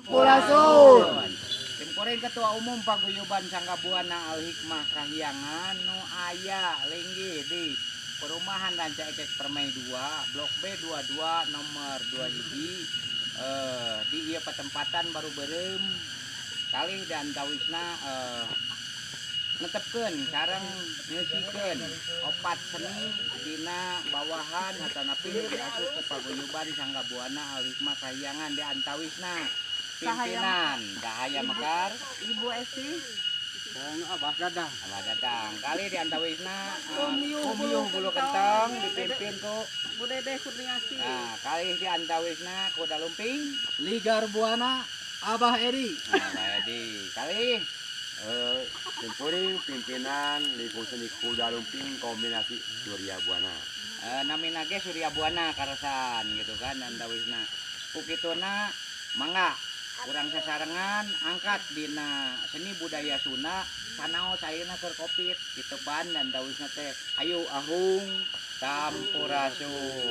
Sampurasun. Sim kuring Ketua Umum Paguyuban Sangga Buana Al Hikmah Kahyangan nu aya linggih di Perumahan Ranca Ekek Permai 2, Blok B 22 nomor 2 hiji, di ieu petempatan baru berem kalih dan tawisna netepkeun sareng ngeusikeun opat seni dina bawahan atanapi diasup ke Paguyuban Sangga Buana Al Hikmah Kahyangan, di antawisna pimpinan Cahaya Mekar, Ibu Esi, Sareng Abah Dadang. Abah Dadang, kalih di antawisna Kumyuh. Kumyuh Bulu Kentong dipimpin ku Bu Dede Kurniasi. Nah, kalih di antawisna Kuda Lumping Ligar Buana, Abah Edi. Nah, Abah Edi, kalih Simkuring pimpinan Lingkung Seni Kuda Lumping Kombinasi Surya Buana. Namina ge Surya Buana karasan gitu kan antawisna. Ku kituna mangga urang sasarengan angkat dina seni budaya Sunda sanaos ayeuna keur Covid gitu pan, dan tawisna teh ayo ahung, sampurasun.